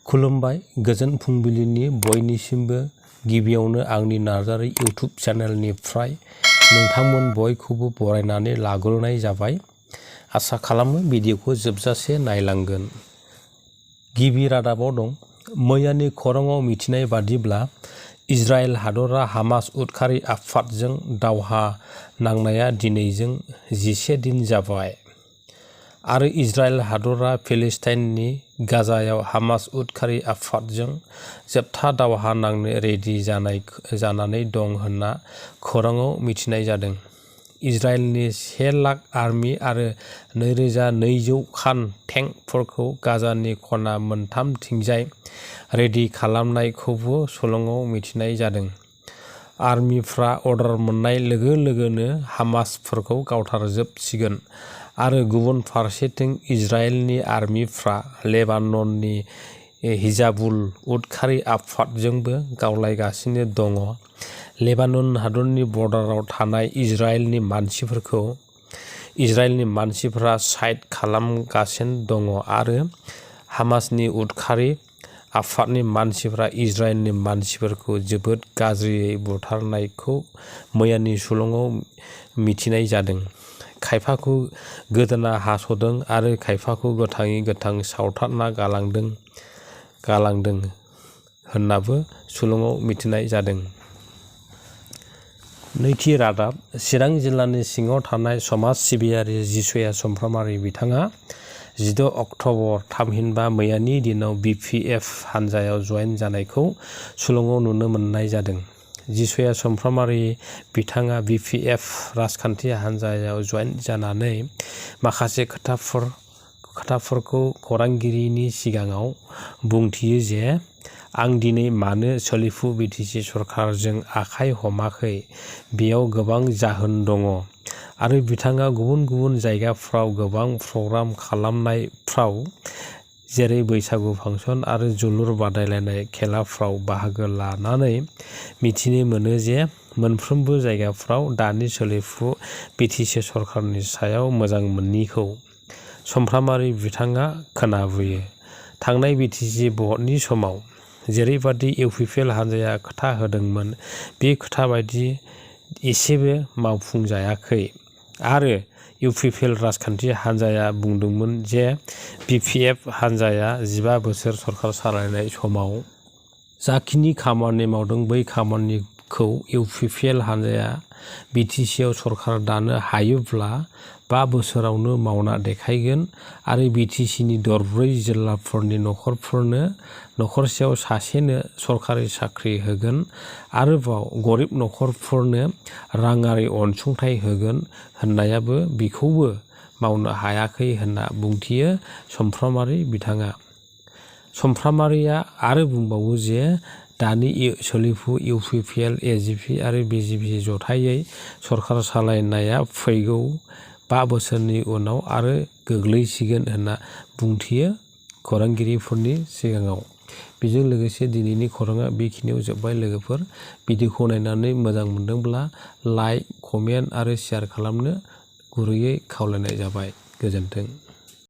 खुलुमबाय गोजोन फुंबिलिनि बयनिसिमबो गिबियावनो आंनि नार्जारी इउटुब चेनेलनिफ्राय नोंथांमोन बयखौबो बरायनानै लाग्रोनाय जाबाय। आसा खालामो भिडिअखौ जोबजासे नायलांगोन। गिबि रादाबाव दं। मैयानि खौराङाव मिथिनाय बादिब्ला इजराइल हादरा हामास उदखारि आफादजों दावहा नांनाया दिनैजों 11 दिन जाबाय आरो इजराइल हादरा फिलिस्टाइननि गाजायाव हामास उदखारि आफादजों जोबथा दावहा नांनो रेडि जानानै दं होनना खौराङाव मिथिनाय जादों। इजराइलनि 1 लाख आर्मि आरो 2200 खान टेंकफोरखौ गाजानि खना मोनथामथिंजाय रेडि खालामनायखौबो सुलुङाव मिथिनाय जादों। आर्मिफ्रा अर्डार मोननाय लोगो लोगोनो हामासफोरखौ गावथारजोबसिगोन आरो गुबुन फारसेथिं इजराइलनि आर्मिफ्रा लेबानननि हिजाबुल उदखारि आफादजोंबो गावलायगासिनो दङ। लेबानन हादरनि बर्डाराव थानाय इजराइलनि मानसिफ्रा साइड खालामगासिनो दङ आरो हामासनि उदखारि आफादनि मानसिफ्रा इजराइलनि मानसिफोरखौ जोबोद गाज्रियै बुथारनायखौ मैयानि सुलुङाव मिथिनाय जादों। खायफाखौ गोदोना हास'दों आरो खायफाखौ गोथाङै गोथां सावथारना गालांदों होननाबो सुलुङाव मिथिनाय जादों। नैथि रादाब। चिरां जिल्लानि सिङाव थानाय समाज सिबियारि जिसुया सुमफ्रामारि बिथाङा 16 अक्ट'बर थामहिनबा मैयानि दिनाव BPF हानजायाव जयेन जानायखौ सुलुङाव नुनो मोननाय जादों। जिसुया सुमफ्रामारि बिथाङा BPF राजखान्थि हानजायाव जयेन जानानै माखासे खोथाफोरखौ खौरांगिरिनि सिगाङाव बुंथियो जे आं दिनै मानो सोलिफु BTC सरकारजों आखाइ हमाखै बेयाव गोबां जाहोन दङ आरो बिथाङा गुबुन गुबुन जायगाफ्राव गोबां प्रग्राम खालामनायफ्राव जेरै बैसागु फांसन आरो जोलुर बादायलायनाय खेलाफ्राव बाहागो लानानै मिथिनो मोनो जे मोनफ्रोमबो जायगाफ्राव दानि सोलिफु BTC सरकारनि सायाव मोजां मोनैखौ सुमफ्रामारि बिथाङा खोनाबोयो। थांनाय BTC भटनि समाव जेरैबादि इउपिपिएल हानजाया खोथा होदोंमोन बे खोथा बायदि एसेबो मावफुंजायाखै आरो इउपिपिएल राजखान्थि हानजाया बुंदोंमोन जे BPF हानजाया 15 बोसोर सरकार सालायनाय समाव जाखिनि खामानि मावदों बै खामानिखौ इउपिपिएल हानजाया BTCआव सरकार दानो हायोब्ला 5 बोसोरावनो मावना देखायगोन आरो BTCनि दरब्रै जिल्लाफोरनि नखरफोरनो नखरसेयाव सासेनो सरकारि साख्रि होगोन आरोबाव गरिब नखरफोरनो राङारि अनसुंथाइ होगोन होननायाबो बिखौबो मावनो हायाखै होनना बुंथियो सुमफ्रामारि बिथाङा। सुमफ्रामारिया आरो बुंबावो जे दानि सोलिफु इउपिपिएल AGP आरो BJP जथायै सरकार सालायनाया फैगौ 5 बोसोरनि उनाव आरो गोग्लैसिगोन होनना बुंथियो खौरांगिरिफोरनि सिगाङाव। बेजों लोगोसे दिनैनि खौराङा बेखिनियाव जोब्बाय लोगोफोर। भिडिअखौ नायनानै मोजां मोनदोंब्ला लाइक, कमेन्ट आरो शेयार खालामनो गुरैयै खावलायनाय जाबाय। गोजोन्थों।